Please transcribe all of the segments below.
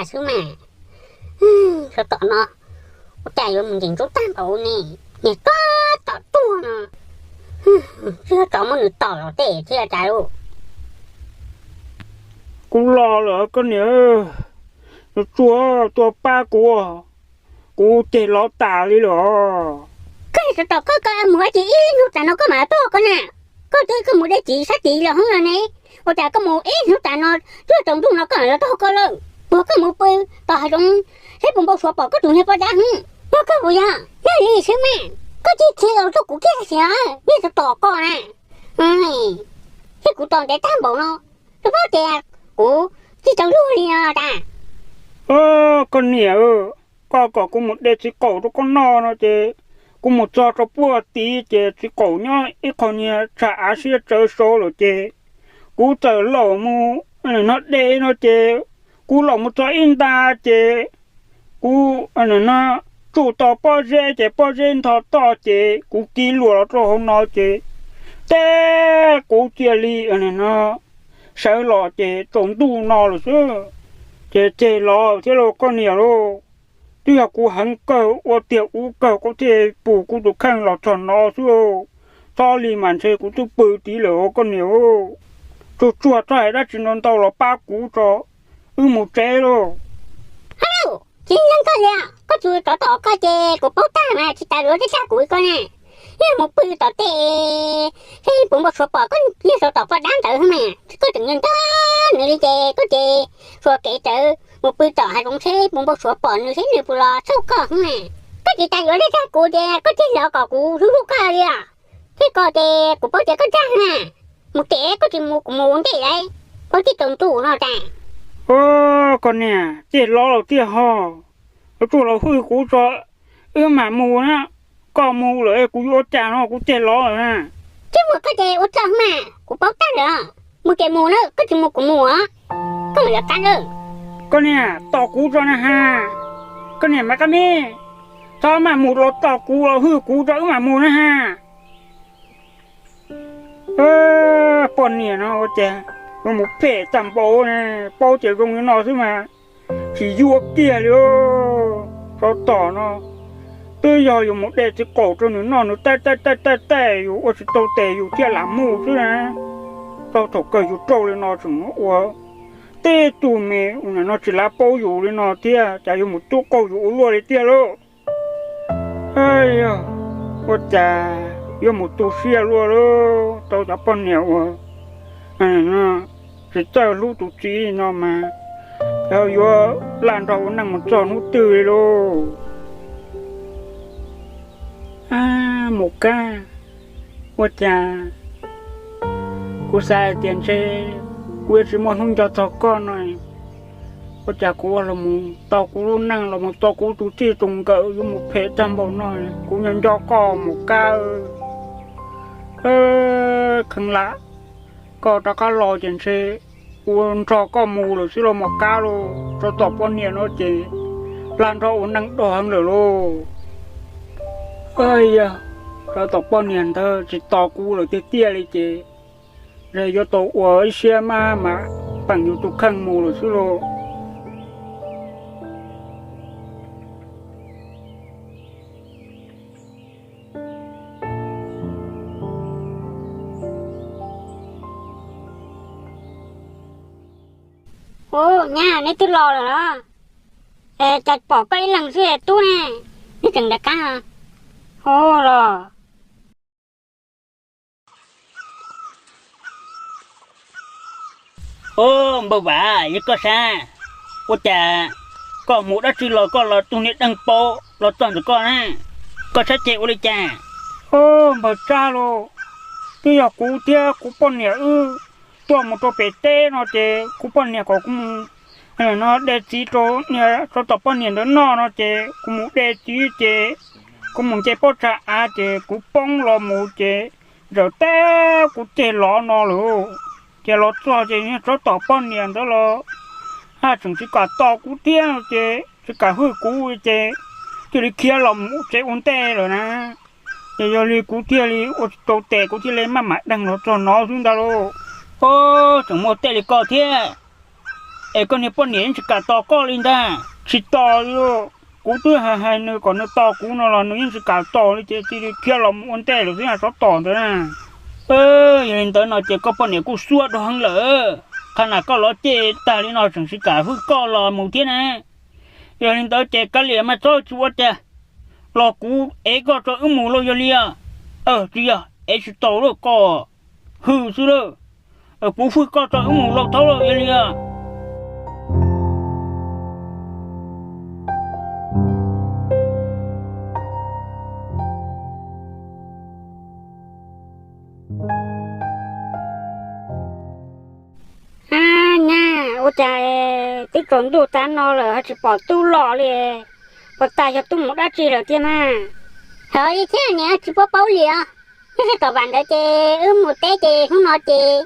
xwb mas. Tsov tom no, ua cas yuav mus ncees ntsub tag npaum ne, niag tsov tom tuag no, tsis yog tsov muab nws tom los tej thiab cas lauj. Kuv los lawm koj niam, nws tsuas tuaj pab kuv, kuv ceg lov tas li lawm. Koj niam tsov tom koj, koj mus ua cas ib hnub tas no koj mam tuaj koj na? Koj twb koj mus de txiv sab tid los hoob no ne, ua cas koj mus ib hnub tas no, twb tsaus ntuj no koj mam los tau koj lawm? Puas koj mus pw tom hav zoov, seb puas npau suav pom koj tus niag poj dab hwb? Yog koj puas yog? Yog li xwb mas, koj cia li khiav los rau kuv kiag sim, niag tsov tom koj na. Thiab kuv tos ntev tag npaum no, koj paub tias kuv tsis tau luag li no tas. Koj niam, koj kom kuv mus de txiv qaum rau koj noj no ces kuv mus txog rau puag tid ces txiv qaum nyob ib qho niag tshav av siab tsawv saud lawm ces kuv txawm laum mus no de no ces kuv laum mus txog ib nta ces kuv no tsuj tau pob zeb ces pob zeb ntho toj ces kuv kiv luas los rau hauv no ces tej kuv cia li no sawv los ces tsaus ntuj no lawm xwb. Ces ceg los thiab lauj koj niam lauj. Twb yog kuv heev kawg ua tiag ub kawg kuv thiaj pus kuv tus kheej los txog no xwb. Txhob li mas ntshe kuv twb pw tid lawm koj niam. Tsuag tsuag txhob hais dab tsi ntau ntau los pab kuv tso, wb mus tsev lauj. Tsis ntseeg koj li, koj tus tsov tom koj ces kuv paub tag mas tsis tas yuav tej tag kuv koj na. Yog mus pw tom tej, seb puas npau suav pom koj niag tsov tom poj dab ntawd mas koj tseem nco nco nws li ces koj ces xuas kev rawv mus pw tom hav zoov seb puas npau suav pom nws seb nws puas los txhawj koj na. Koj tsis tas yuav tej tag kuv ces koj cia li los kom kuv hlub hlub koj li os. Thiab koj ces kuv paub tias koj dag na, mus ces koj tsis mus kuv mus ua ntej lauj, paub tib tsaus ntuj no tas. Koj niam, ceg los lawm tiag ho, yuav tsum los hwj kuv tso, wb mam mus na. Koj mus lawm kuv yuav ua cas no, kuv ceg los lawm na. Tsis muaj koj ces ua tsaug mas, kuv paub tag lawm. Mus ces mus na, koj tsis mus kuv mus os. Koj mam li qab lawm. Koj niam, tos kuv tso na ha. Koj niam mas qab me, txhob mam mus los tos kuv los hwj kuv tso wb mam mus na ha. Poj niam no ua cas yuav mus phem tag npaum ne, paub tias zoo li no xwb mas tsis yuav kiag li. Tsov tom no, twb yog yus mus de txiv qaum rau nws noj nws taij taij taij taij taij yus ua tsis tau tes yus thiaj lam mus xwb na. Txog thaum kawg yus raug li no tseem ua tej tug me no tsis lav paub yus li no thiab cas yuav mus tub qaug yus ua luaj li tiag lauj. Ua cas yuav mus tu siab luaj lauj, tau cov poj niam uas tsis txawj hlub tus txiv no mas, yog yuav laj nrog ua neej mus txog hnub twg li lauj. Mus Kab, ua cas kuv xav hais tias ntshe kuv yuav tsis muaj hnub nco txog koj no, ua cas kuv los mus tau kuv lub neej los mus tau kuv tus txij tus nkawm yuav mus phem tag npaum no, kuv nco nco koj Mus Kab. Kheev lam koj rov qab los ces ntshe kuv nrog koj mus lawm xwb los Mus Kab lauj, tsov tom poj niam no ces laj nrog ua neej dog heev lawm lauj. Yog tsov tom poj niam ntawd tsis tos kuv lawm tiag tiag li ces ntshe yuav tau ua ib siab maj mam peem yus tus kheej mus lawm xwb lauj. Ub, nyab, neb twb los lawm los? Cas pom koj ib leeg xwb tub ne, neb tseem nram qab? Ub los. Ub, npawg Vam, yog koj sab, ua cas koj mus dab tsi los koj los tug niag deeg paub los txog ntawm koj na? Koj sab ceg ua li cas? Ub, npawg Tsab lauj, twb yog kuv thiab kuv poj niam wb tuaj mus rau pem teb no ces kuv poj niam kom kuv mus no de txiv rau niag tsov tom poj niam ntawd noj no ces kuv mus de txiv ces kuv mus nce pob tsag av ces kuv poob los mus ces zawm teb kuv ceg lov no lawm. Ces los txog ces niag tsov tom poj niam ntawd los haj tseem tsis kam tos kuv thiab ces tsis kam hwj kuv ces cia li khiav los mus tsev ua ntej lawm na. Ces yog li kuv thiaj li ua tsis tau tes kuv thiaj li maj mam deeg los txog no xwb ntag lauj. Ub, tseem muaj tej li koj thiab. Es koj niag poj niam yeej tsis kam tos koj li ntag. Tsis tos li, kuv twb hais hais nws kom nws tos kuv no los nws yeej tsis kam tos li ces cia li khiav los mus ua ntej lawm xwb, tsov tom ntawd na. Yog li ntawd no ces koj poj niam kuj xuab rau heev lawm. Qhov na koj lov cem tag li no tseem tsis kam hwj koj los mus thiab na. Yog li ntawd ces kav liam mas txhob tsis ua cas, los kuv ev koj tso wb mus lauj yog li os. Tsis yog ev tsis tau lauj, koj hwj xwb lauj. Kuv hwj koj tso wb mus lauj thaub lauj yog li os. Ab nyab, ua cas twb tsaus ntuj tav no lawm ho tsis pom tub los li? Puas tas yog tub mus dab tsi lawm tiag mas? Hos li thiab niam, tsis paub paub li os. Nyob sab tom vam ntawd ces wb mus teb ces hnub no ces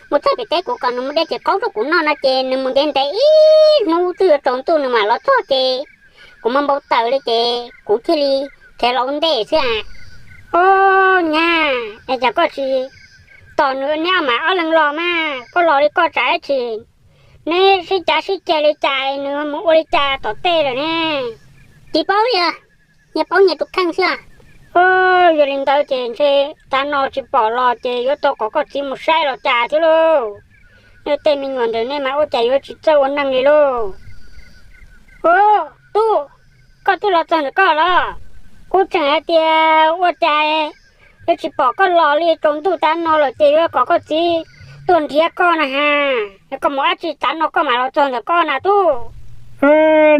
mus txog pem teb kuv kom nws mus de txiv qaub rau kuv noj no ces nws mus ntev ntev ib hnub twb yuav tsaus ntuj nws mam los txog ces kuv mas npau taws li ces kuv thiaj li khiav los ua ntej xwb a. Ob nyab, es cas koj tsis tos nws neb ob mam ob leeg los mas, koj los li koj tsam dab tsi? Neb sib cav sib ceg li cas nws mus ua li cas tom tej lawm ne? Tsis paub li os, nyias paub nyias tus kheej xwb. Yog li ntawd ces ntshe tav no tsis pom los ces yuav tau kom koj txiv mus saib los cas thiab lauj. Nej tej me nyuam ntawm nej mas ua cas yuav tsis txawj ua neeg li lauj. Tub, koj twb los txog ntawm koj los? Kuv tseem hais tias ua cas yuav tsis pom koj los li, tsaus ntuj tav no lawm ces yuav kom koj txiv tuaj nrhiav koj na has. Koj mus dab tsi tav no koj mam los txog ntawm koj na tub?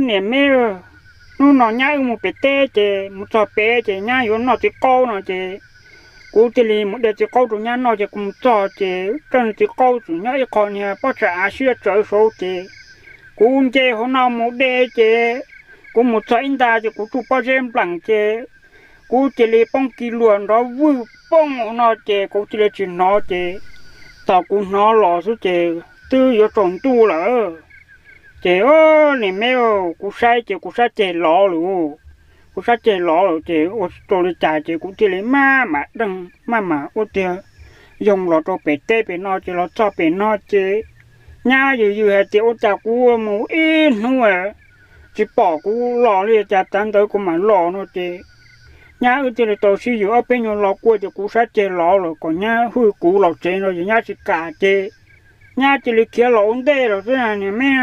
Niam me, hnub no nyab wb mus pem teb ces mus txog pem ces nyab yuav noj txiv qaub no ces kuv thiaj li mus de txiv qaub rau nyab noj ces kuv mus txog ces tseem txiv qaub tseem nyob ib qho niag pob tsav av siab tsawv saud ces kuv nce hauv no mus de ces kuv mus txog ib nta ces kuv tsuj pob zeb npleem ces kuv cia li poob kiag luag nrov vwj pooj no ces kuv cia li tsis hnov ces thaum kuv hnov los xwb ces twb yuav tsaus ntuj lawm. Ces niam me, kuv saib ces kuv sab ceg lov lawm. Kuv sab ceg lov lawm ces ua tsis tau li cas ces kuv thiaj li maj mam deej maj mam ua tiag yoo los rau pem teb pem no ces los txog pem no ces nyab yws yws hais tias ua cas kuv mus ib hnub tsis pom kuv los li, cas tav ntawd kuv mam los no ces nyab wb thiaj li tau sib yws ob peb nyuag lo kua ces kuv sab ceg lov lawm kom nyab hwj kuv los tsev no ces nyab tsis kam ces nyab cia li khiav los ua ntej lawm xwb niam me.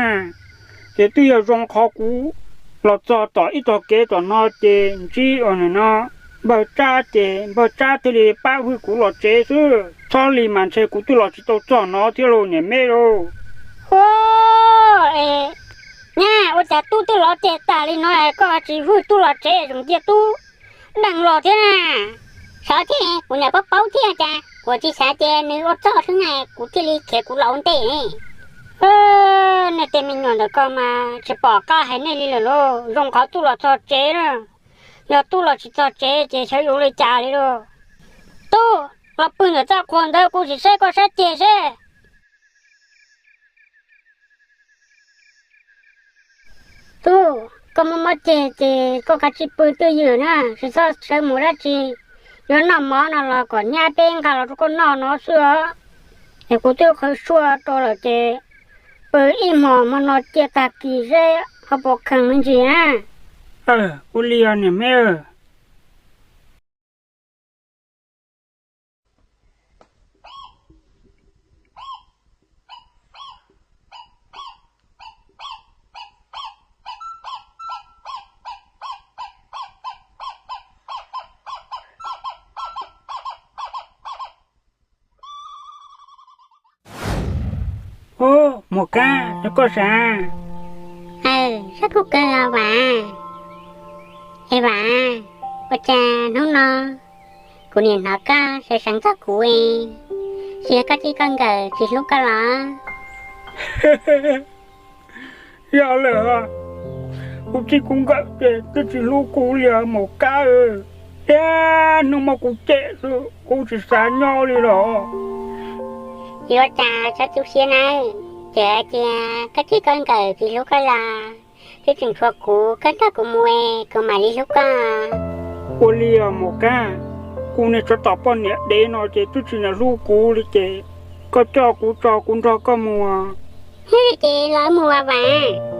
Ces twb yog zoo qhov kuv los txog tom ib tog kev tom no ces ntsib ua no npawg Tsab ces npawg Tsab thiaj li pab hwj kuv los tsev xwb, txhob li mas ntshe kuv twb los tsis tau txog no thiab lauj niam me lauj. Nyab, ua cas tub twb lov ceg tag li no koj tsis hwj tub los tsev, zoo cia tub deej los thiab na? Xyov thiab, kuv niam paub paub thiab cas, kuv tsis xav tias nws ua txog xwb na kuv thiaj li khiav kuv los ua ntej. Nej tej me nyuam ntawm ko mas tsis pom qab hais nej li lawm lauj, zoo qhov tub los txog tsev na, yog tub los tsis txog tsev ces xyov yuav ua li cas li lauj. Tub, los pw ntawm txaj qhua ntawd kuv sim saib koj sab ceg seb. Tub, koj mob mob ceg ces koj kav tsij pw twj ywm na, tsis txhob sawv mus dab tsi. Yuav noj mov no los kom nyab peb nqa los rau koj noj no xwb os. Es kuv twb qhwv suab rau lawm ces pw ib hmos hmo no cia tag kis seb ho puas kheev me ntsis na. Ua li os niam me. Ub, Mus Kab, yog koj sav? Aw, sab kub kawg los Vam. Es Vam, ua cas hnub no kuv niam hnov koj seev seev txog kuv, tsis yog koj txij koj nkawm tsis hlub koj los? Yog lawm, kuv txij kuv nkawm ces twb tsis hlub kuv li os Mus Kab. Thiab hnub muab kuv cem xwb kuv tsis xav nyob li los. Yuav cas txhob tu siab nawb, txawm hais tias koj txij koj nkawm tsis hlub koj los twb tseem tshuav kuv, koj nrog kuv mus es kuv mam li hlub koj. Ua li os Mus Kab, kuv niag tsov tom poj niam dev no ces twb tsis niam hlub kuv li ces koj coj kuv tso kuv nrog koj mus. Ces lawv mus vas vas.